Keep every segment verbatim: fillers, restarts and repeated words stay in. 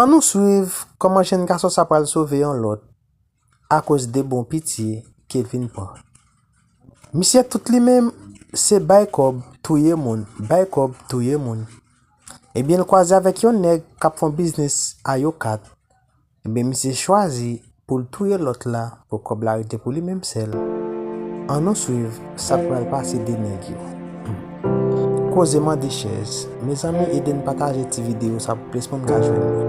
Ann nou swiv kòman jenn gason sa pral sove yon lòt akoz de bon pitye ke l vin pran. Misye tout li menm se bay kòb, touye moun, bay kòb, touye moun. Ebyen, l kwaze avèk yon nèg k ap fè yon biznis a yo kat. Ebyen, misye chwazi pou l touye lòt la pou kòb la rete pou li menm sèl. Ann nou swiv sa k pral pase de nèg yo. Koze mande chèz. Mezanmi, ede n pataje ti videyo sa pou plis moun ka jwenn li.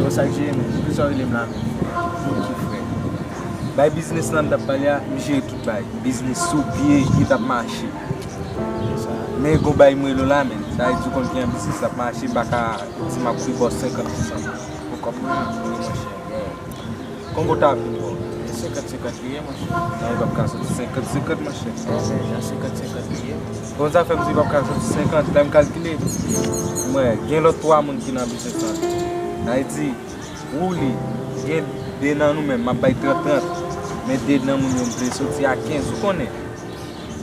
Yo, sa k jere menm? Poukisa w rele m la menm? Poukisa w rele m la menm? Bay biznis lan m t ap pale a, m jere tout bay. Biznis sou pye, li t ap mache. Men gon bay m rele w la menm. Sa vle di w konn ki jan biznis la ap mache, m pa ka di m ap pi bò senkant pousan pou kòb mwen an. Wi, monchè. Konbyen w ta vle m ba w? Senkant senkant li ye, monchè. Non, li p ap ka soti senkant senkant, monchè. Jan senkant senkant li ye. Bon, sa fè m di li p ap ka soti senkant. Lè m kalkile, m wè gen lòt twa moun ki nan biznis lan. Sa vle di, ou li, gen de nan nou menm, m ap bay trant trant. Men de nan moun yo m vle soti a kenz, ou konnen.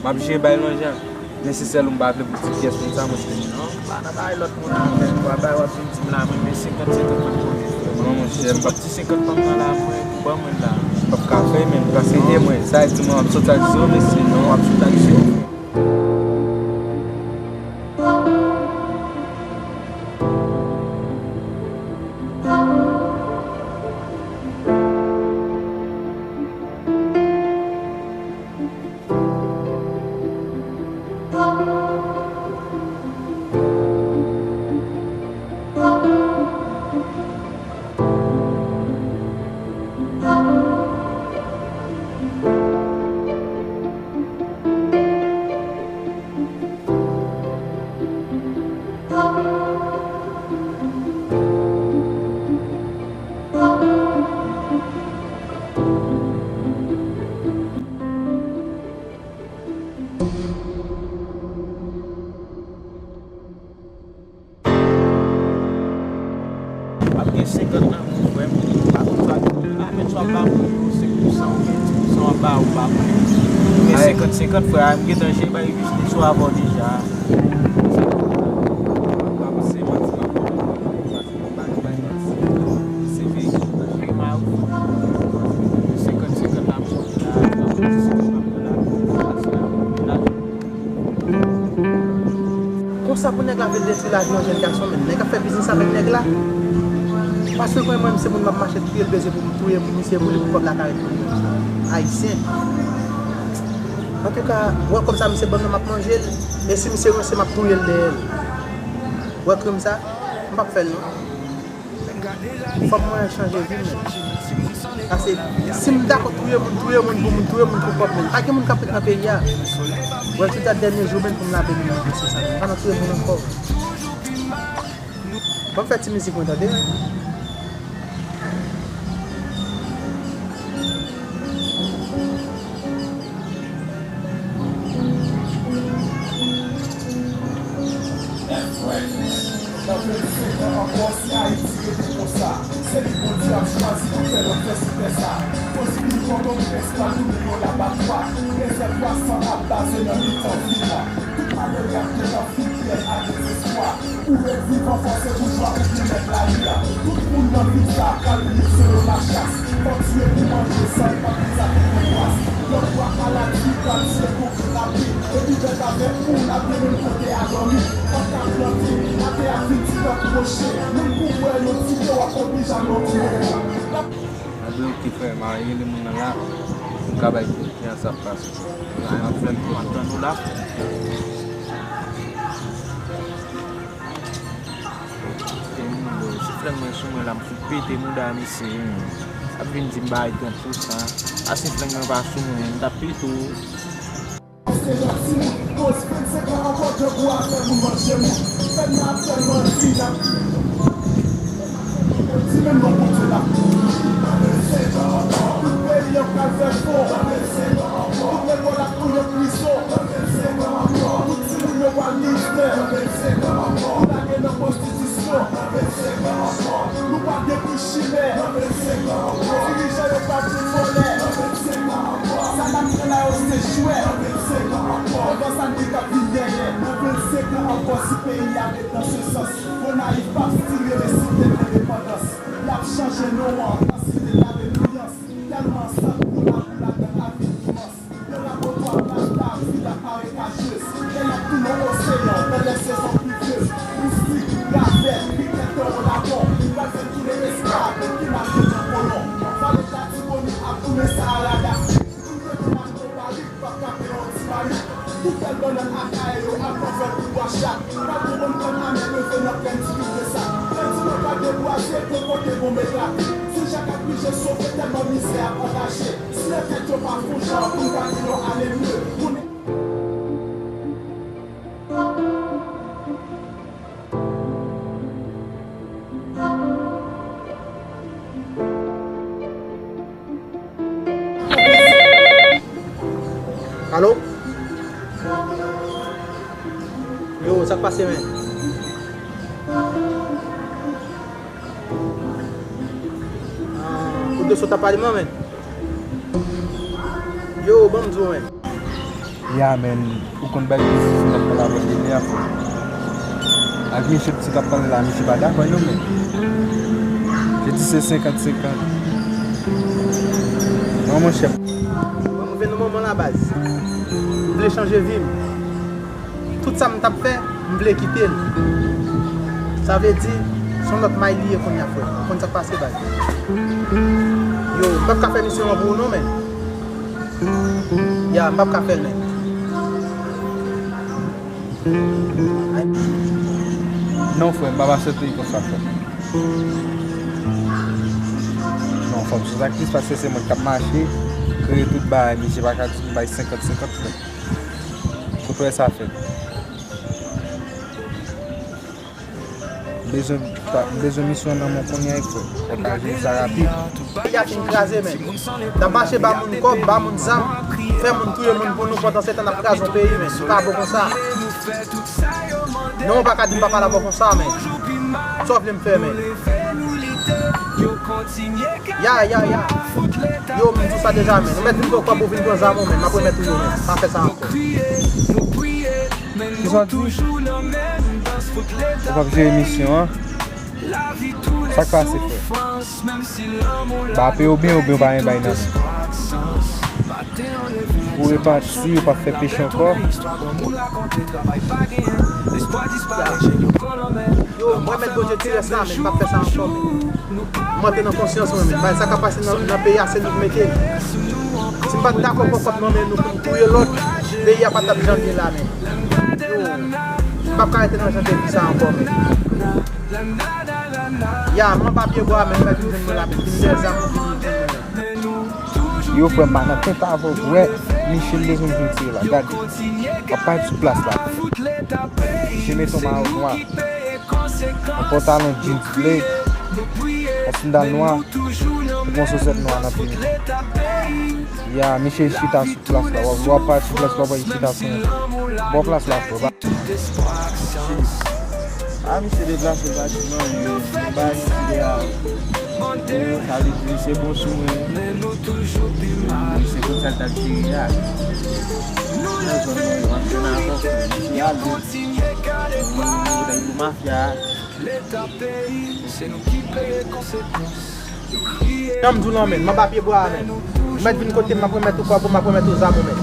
M ap jere bay l yon jan. Men se sèl ou m pa vle pou ti pyès moun sa, monchè. Non, pa nan bagay lòt moun avè m, kwa, bay w ap vin di m la, mwen, men senkant senkant mwen konnen, frè. Non, monchè, m p ap. Ti senkant pa m nan la, mwen, pou ban mwen la. M p ap ka fè, men, paske gen mwen, sa di mwen, w ap sot ak zo, mesye, non. W ap sot ak zo. Ap gen senkant nan men w, frè m. Pa konn sa ki pou la, men swa ba moun yo senk pousan oubyen dis pousan w ap ba yo, pa konn. Men senkant senkant, frè a, m gentan jere bay biznis yo avè w deja. Pa panse manti, pa panse manti. Se vre. Senkant senkant la, m soti la, senkant senkant la, m soti la. Konsa pou nèg la vin detwi lavi yon jèn gason, menm nèg ap fè biznis avèk nèg la. Paske mwen menm se moun m ap mache touye l, bezwen pou m touye pou misye, pou li, pou kòb la ka ret pou li menm sa. Ayisyen. Antouka, wè kòb sa misye ban m nan, m ap manje l. E si misye ranse, m ap touye l dèyè l. Wè krim sa, m p ap fè l non. Fòk mwen chanje vi m menm. Paske si m dakò touye moun, touye moun pou moun, touye moun pou kòb menm. Pa gen moun k ap ret nan peyi a. Wè, se dat dènye jou menm pou m lave men nan dosye sa. M pa nan touye moun ankò. Ban m fè ti mizik mwen tande. Nan vennsenk an ankò, si Ayiti rete konsa, se li Bondye ap chwazi pou fè lòt fè sou tè sa. Koz fini tonton Prince pa tounen yon labatwa. Rezèvwa san ap baze nan mitan vil la. Tout malere ap gentan fin pyès a dezespwa. Pou ret vivan, fòse boujwa oubyen mèt lari a. Tout moun nan vil sa a pral viv selon lachas. Fò tiye pou manje, san l pa t vin sa tout anplas. Lòt bwa maladi, pral tiye pou krape. Epi bèt avèk moun ap gen menm kote a dòmi. Pòt la plante, atè a vin di tankou woche. Menm pou w wè yon ti pe w ap oblije al nan twou. Gade yon ti frè, m a rele moun nan la. M ka bay kout pye ansanm pase. N ap fè l pou m ap tann ou la. Te moun yo, si frè mwen sou mwen la, m fout pete mouda misye, wi. Ap vin di m bay trant pousan. A si frè mwen pa sou mwen, m t ap pete w. Deja timoun, koz vennsenk an ankò, grangou a fè moun manje moun. Pèp la ap tèlman di, n ap di menm non pou Dye n ap vennsenk an ankò. Tout peyi an pral fè fon. Tout lekòl ap tounen prizon. Tout timoun yo pral mizè. Pou lage nan konstitisyon. Nou pral gen plis chimè. Dirijan yo pral vin vòlè. Sa n ap pran la yo se jwè. Devan sa n gen k ap vin dèyè. Nan vennsenk an ankò, si peyi a ret nan se sans, Gonayiv p ap still rele site lendepandans. Y ap chanje non an an site larepiyans. Tèlman sant pou lakou ladan lavi imans. Yon labotwa plas ta ap vid ak marekajeuz. Lè y ap tounen oseyan, nan lè sezon plivyez. Moustik, ravèt, krikèt, tòwo, lapon. Pral fè tounen esklav, kidnape nan kolon. Vale Latibonit ap tounen Sahara Dafrik. Moun rete nan Kobarik, p ap kape yon ti marik. Tout bèl bannann Akayè yo ap nan fè pou bwa chak. Pral gon bann kann amè leve nan plèn Ti Ri Desak. Plèn Ti Mòn pral debouraze, gon kote gon eklate. Sen Jak ap blije sofe tèlman mizè ap anraje. Si nan tèt yo pa fon jan pou n pa gen yon ane mye, moun. Alo? Yo, sa k pase, men? Ah, ou de sot ap pale m nan, men? Yo, ban m di w, men. Ya, men, ou konn bagay ki fou, n ap pale avè w demen a, frè. Ak mesye piti k ap pale la, mesye pa dakò, non, men. Je di se senkant senkant. Non, monchè. Mwen, mwen vin nan moman la, baz. M vle chanje vi m. Tout sa m t ap fè, m vle kite l. Sa vle di, se yon lòt may li ye kounye a, frè. Ou konn sa k pase, baz. Yo, m p ap ka fè misyon an pou ou non, men. Ya, m p ap ka fè l, men. Non, frè, m p ap aksepte l konsa, frè. Non, fò m sou sakris, paske se mwen k ap mache, kreye tout bagay, mesye pa ka di m bay senkant senkant, frè. Kote w wè sa fèt? M bezwen, m bezwen misyon nan men w kounye a, frè. Fò w ka jwenn sa rapid. Peyi a fin kraze, men. N ap mache ba moun kòb, ba moun zam, fè moun touye moun pou nou, pandan se tan n ap kraze yon peyi, men. Li pa bon konsa. Non, ou pa ka di m pa pale avè w konsa, men. Sa w vle m fè, men? Ya, ya, ya. Yo, m di w sa deja, men. Ou mèt vin pran kòb ou vin pran zam ou, men. M ap remèt ou yo, men. Pa fè sa ankò. Kisa w di? Ou p ap jere misyon an? Sa k pase, frè? Ba peye w byen oubyen w pa gen bay nan men? Ou repanti, ou p ap fè peche ankò? Yo, mwen mèt Bondye ti rès la, men m p ap fè sa ankò, men. M antre nan konsyans mwen, men. Bagay sa k ap pase nan, nan peyi a, se nou k mete l. Si m pa t dakò pran kòb nan men nou pou n touye lòt, peyi a pa t ap janm ye la, men. Yo, m p ap ka rete nan jan de vi sa ankò, men. Ya, m anba pye bwa, men m mèt vin jwenn mwen la, men. Vin dèyè zam, vin jwenn mwen, men. Yo, frè m, pa nan tèt avè w, wè, Michel bezwen m vin tire la, gade. W ap parèt sou plas la. Misye mete yon mayo nwa. Yon pantalon jeans ble, yon sandal nwa, epi yon sosèt nwa nan pye l. Ya, misye chita sou plas la. W ap, w ap parèt sou plas la, w ap wè li chita sou bò plas la, frè. A, misye deplase batiman, yo, ba misye a. Yo, sa vle di, misye bon sou mwen. Misye konn sa l t ap jere a. Nan zòn mwen, yo, m ap jwenn avè w, frè. Misye ale. Yo, yo, mafya a. Jan m di w lan, men, m anba pye bwa a, men. Ou mèt vin kote m, m ap remèt ou kòb ou, m ap remèt ou zam ou, men.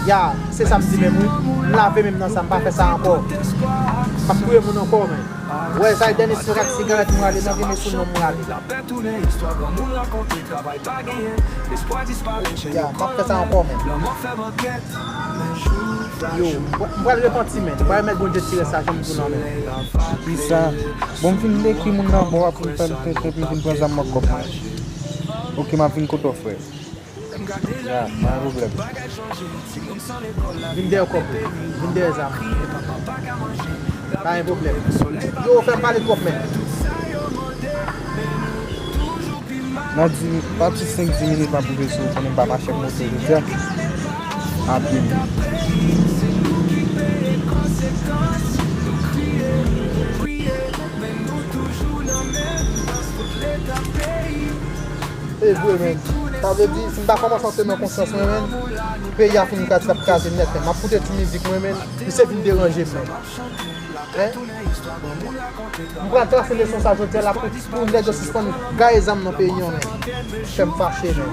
Ya, se sa m di menm, wi. M lave men m nan sa, m pa fè sa ankò. M ap touye moun ankò, men. Wè, sa e dènye sigarèt, sigarèt m rale, nan vini sou non m rale. Ya, m ap fè sa ankò, men. Yo, m pral repanti, men. M pral remèt Bondye ti rès la, jan m di w lan, men. Kisa? Bon, m fin dekri moun nan, bon, w ap vin fè m tenten, pou m vin pran zam mwen kòb mwen. Oke, m ap vin kote w, frè. Ya, pa gen pwoblèm. Vin dèyè kòb ou. Vin dèyè zam. Pa gen pwoblèm. Yo, fè m pale twòp, men. Nan di, pa ti senk di minit m ap rive sou ou, konnen m pa mache ak moto jodi a. Apre. E vre, men. Sa vle di, si m pa kòmanse antre nan konsyans mwen, men, peyi a fin kraze, ap kraze nèt, men. M ap koute ti mizik mwen, men, misye vin deranje m, men. Hein? M pral trase leson sa jodi a la pou, pou nèg yo sispann gaye zam nan peyi an, men. Fè m fache, men.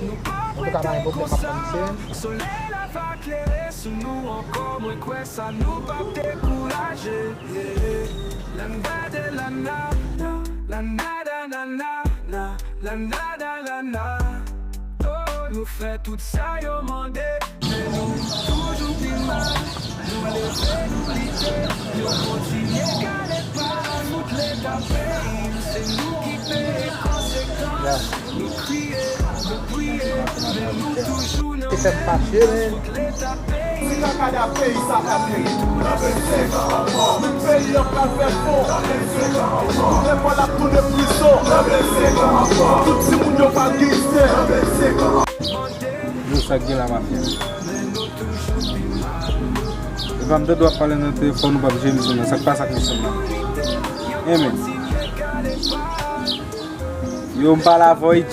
Antouka, pa gen pwoblèm, m ap pran misye, men. Solèy la va klere sou nou ankò, mwen kwè sa nou p ap dekouraje. Yeah. Landa de lana, lana da lana, la, lana da lana. Oh, nou fè tout sa yo mande, men nou toujou pi mal. Nou leve, nou lite, yo kontinye kale pa. Tout leta peyi nou, se nou ki peye konsekans. Nou kriye, nou priye, men nou toujou nan mèm. Ti kaka da peyi sa pa peri. Peyi an pral fè fon. Tout lekòl ap tounen prizon. Tout timoun yo pa gen istè. Yo, sa k gen la, mafya? Epa m tande w ap pale nan telefòn, ou p ap jere misyon nan. Sa k pase ak misyon nan? Enben. Yo, m pale avè w, G.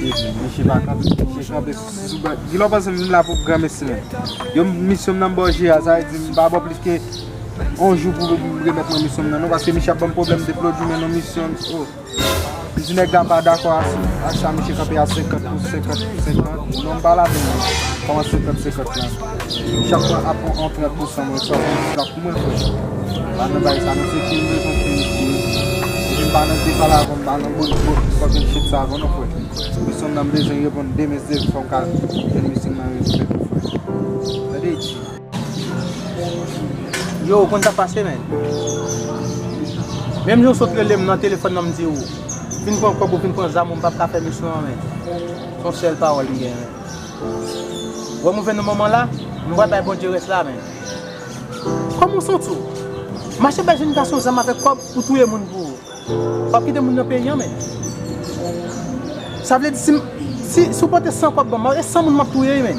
Mesye pa kanpe, mesye kanpe sou, sou, sou, kilè w panse m vin la pou granmesi, men. Yo, misyon m nan m ba w jere a, sa vle di m pa ba w plis ke yon jou pou remèt mwen misyon m nan, non, paske misye ap ban m pwoblèm depi lòt jou, men non, misyon, oh. Li di nèg la pa dakò a, a sa misye kanpe a senkant pou senkant pou senkant. Non, m pa ladan l, non. Kòman senkant senkant la? Chak mwa ap pran yon trant pou san mwen, swasanndiz la pou mwen, frè. Pa nan bagay sa, non, se ki m bezwen pou misye. Epi m pa nan depalavè, m pa nan bon, bon, fucking shit sa, non, frè. Misyon nan m bezwen reponn demen, se fò m ka jwenn misyon nan respè, frè. Tande, G. Yo, ou konn sa k pase, men. Menm jan w sot rele m nan telefòn nan, m di w, vin pran kòb ou, vin pran zam ou, m p ap ka fè misyon an, men. Se yon sèl pawòl m gen, men. Wè m rive nan moman la, m pral bay Bondye rès la, men. Kòman w santi w? Mache bay jèn gason zam avèk kòb pou touye moun pou ou. W ap kite moun nan peyi an, men. Sa vle di, si, si, si w pote san kòb ban m, e san moun m ap touye, men.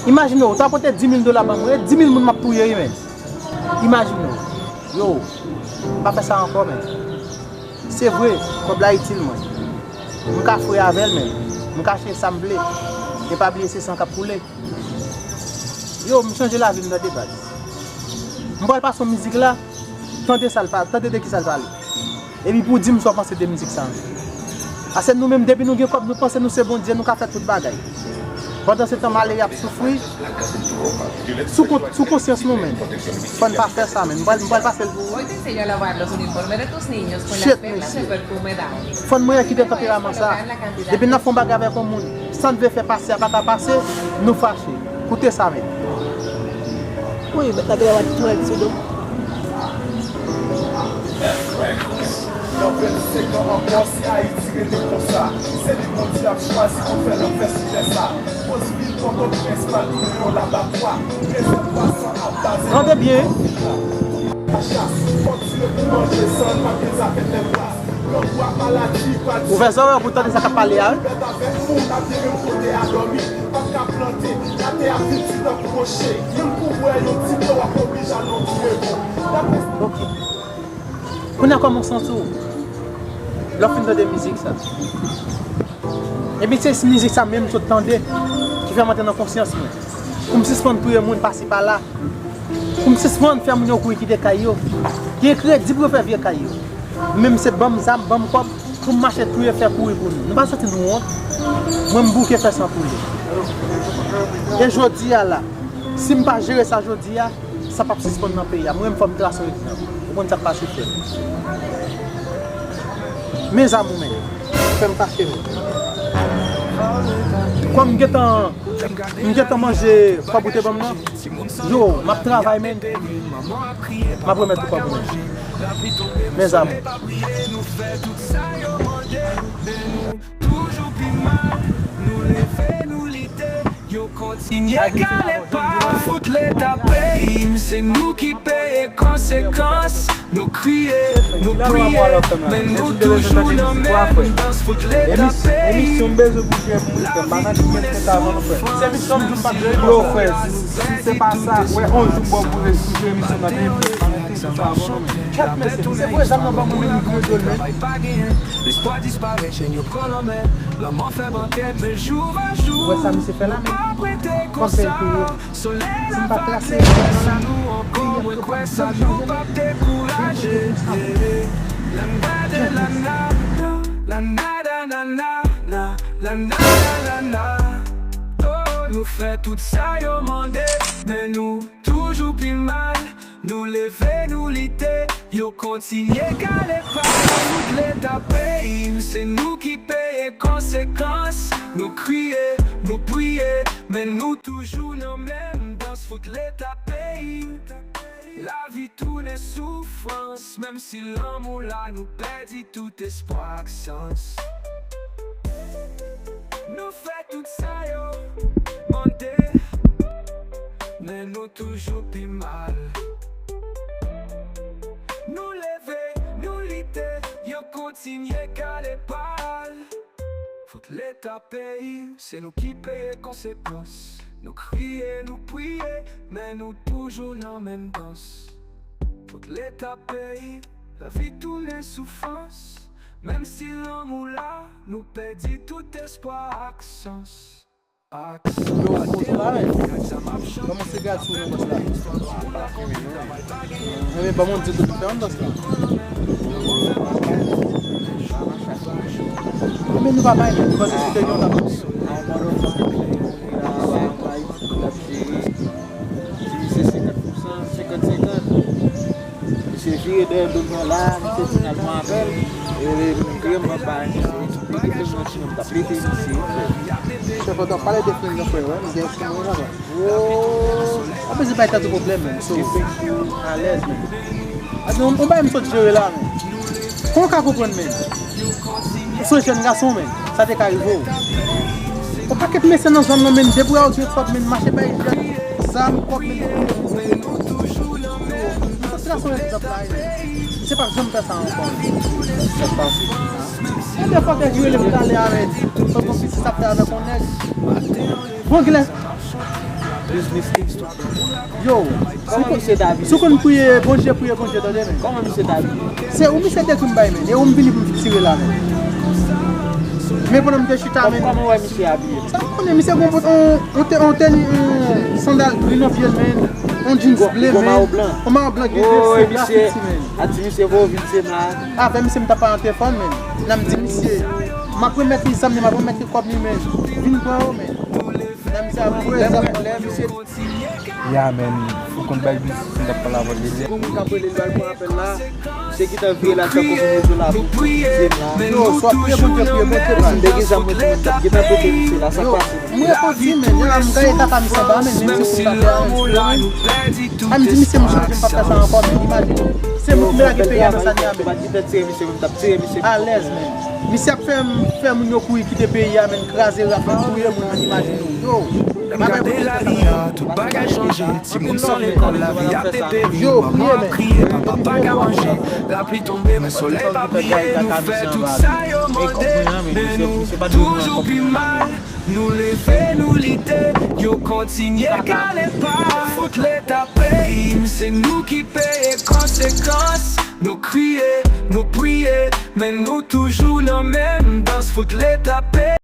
Imajine w, w ta pote di mil dola ban mwen, e di mil moun m ap touye, men. Imajine w. Yo, m pa fè sa ankò, men. Se vre, kòb la itil mwen. M ka fre avè l, men. M ka chèche sa m vle. E pa bliye se san k ap koule. Yo, m chanje lavi m tande baz. M pral pase yon mizik la, tande sa l pa, tande de ki sa l pale. Epi pou w di m sa w panse de mizik sa. Paske nou menm, depi nou gen kòb, nou panse nou se Bondye, nou ka fè tout bagay. Pandansetan, malere ap soufri sou, kon- sou konsyans nou menm. Fò n pa fè sa, menm. M pral, m pral pase l pou ou. Hoy te enseño a lavar los uniformes de tus niños con las perlas de perfume Downy. Fann mwen ki te tanperaman sa. Depi n ap fè yon bagay avèk yon moun, sa n vle fè pase a pa ka pase, nou fache. Koute sa, men. Wi, mèt la genlè ap twèk sou do m. Nan vennsenk an ankò, si Ayiti rete konsa, se li Bondye ap chwazi pou fè lanfè sou tè sa. Pòz vil Pòtoprens pral tounen yon labatwa. Prezèvatwa san ap baze nan vil la. Tande byen. Chas, fòk tire pou manje, san pa gen zafè tèt plas. Grangou ak maladi pral. Ouvè zòrèy w pou w tande sa k ap pale a, wi. Bèt avèk moun ap viv menm kote a dòmi. P ap ka plante, latè ap vin di tankou woche. Menm pou w bwè yon ti dlo, w ap oblije al nan twou rebon. Dapre. Ok. Kounye a, kòman w santi w lè w fin tande mizik sa? Epi se mizik sa menm m sot tande ki fè m antre nan konsyans mwen. Pou m sispann touye moun pasi pala. Pou m sispann fè moun yo kouri kite kay yo. Gen kredit pou yo fè vye kay yo. Menm se ban m zam, ban m kòb, pou m mache touye, fè kouri pou nou. Nou pa santi nou wont? Mwen, m bouke fè san koule. E jodi a la, si m pa jere sa jodi a, sa p ap sispann nan peyi a. Mwen menm, fò m trase yon egzanp. Ou konn sa k pase, frè m. Mezanmi, men. Fè m fache, men. Kòm m gentan, m gentan manje kòb ou te ban m nan, yo, m ap travay, men. M ap remèt ou kòb ou, men. Mezanmi. Toujou pi mal, nou leve, nou lite, yo kontinye kale pa. Fout Leta peyi m, se nou ki peye konsekans. Nou kriye, nou priye, men nou toujou nan menm dans. Fout Leta peyi m. Lavi tounen soufrans, menm si lanmou la nou pèdi tout espoir ak sans. Yo, frè, si, si se pa sa, wè, on jou m ba w pou rezoud emisyon nan byen plis. Kèt mesye, se vre zam nan ban mwen menm, m vre dwòl, men. Lespwa disparèt, jèn yo pran lanmè. Lanmò fè bantèt, men jou pa jou. Ou wè sa misye fè la, men? Kòm fè l tou yo. Si m pa trase yon zam nan la, peyi ap repa m, zam chanje, men m ap dekouraje. Landa de la nada, la nada, la nada, la nada, la nada. Oh, nou fè tout sa yo mande, men nou toujou pi mal. Nou leve, nou lite, yo kontinye kale pa. Fout Leta peyi m, se nou ki peye konsekans. Nou kriye, nou priye, men nou toujou nan menm dans. Fout Leta peyi m. Lavi tounen soufrans, menm si lanmou la nou pèdi tout espwa ak sans. Nou fè tout sa yo mande, men nou toujou pi mal. Nou leve, nou lite, yo kontinye kale pa. Fout Leta peyi, se nou ki peye konsekans. Nou kriye, nou priye, men nou toujou nan menm dans. Fout Leta peyi, lavi tounen soufrans. Menm si lanmou la, nou pèdi tout espwa ak sans. Ak sans. Yo, kote la, men? Kòman se gad sou nou, bòs la? Enben, ban mwen di tout fè yon dans la. Enben, nou pa bay, men, nou panse si te gen yon tap. Ti misye senkant pou san, senkant senkant. Misye vire dèyè do m nan la, misye di n al pran apèl. E m griyen m pa bay misye. Li te fè m yon ti nonm t ap leve misye. Chèf, w t ap pale de frè nan frè, wè, m gen yon frè la. Wo! Apre se bay tèt ou pwoblèm, menm. So, alèz, menm. Ase, on, on bagay m sot jere la, menm. Kòman w ka konprann, menm? Ou se jèn gason, menm. Sa te ka rive w. On pakèt mesye nan zòn nan, menm, depi w gen kòb, menm, mache bay jèn zam, kòb, menm. Sa se yon egzanp la, menm. Se pa janm fè sa ankò, menm. Sa pase. E de fwa, kèk jou, rele m talè avè, fò konn pitit sa ap fè avèk on nèg. Bon, gilè. Yo, kòman misye ta vini? Si w konn priye Bondye, priye Bondye, tande, men. Kòman misye ta vini? Se ou misye dekri m bay, men. E ou m vini pou m tire la, men. Men pandan m te chita, men. Kòman w wè misye abiye? Sa m konnen, misye gen on, on, on te-, on teni, on sandal gri nan pye l, men. On jeans ble, men. On mayo blan. On mayo blan, gri vèse, grafiti, men. A di misye, bon, vin se la. Avè misye, m t ap pale an telefòn, men. Nan m di misye, m ap remèt li zam li, m ap remèt li kòb li, men. Vin pran yo, men. Nan misye ap pran zam. Ya, men, ou konn bay bis, m t ap pale avè l deja. Gon moun k ap rele l, l al pran apèl la. Se ki ta vire la, tankou vin rezo la, pou se la. Yo, swa priye Bondye, priye Bondye, baz. M te gen zam mwen tou, m t ap gentan pete misye la, sa pase. M repanti, men, yo la, m gaye kaka misye anba, men, men se pou sa fè, men. A m di misye, m chanje, m p ap fè sa ankò, men, imajine w. Se mwen ki lage peyi a nan sa n ye a, men. Alèz, men. Misye ap fè, fè moun yo kouri kite peyi a, men, kraze rap, men, touye moun, men, imajine w. Yo, bagay pou tout bagay chanje. Timoun san lekòl, lavi a te peri. Manman ap kriye, papa pa ka manje. Lapli tonbe, men solèy pa bliye. Nou fè tout sa yo mande, men nou toujou pi mal. Nou leve, nou lite, yo kontinye kale pa. Fout Leta peyi m, se nou ki peye konsekans. Nou kriye, nou priye, men nou toujou nan menm dans. Fout Leta peyi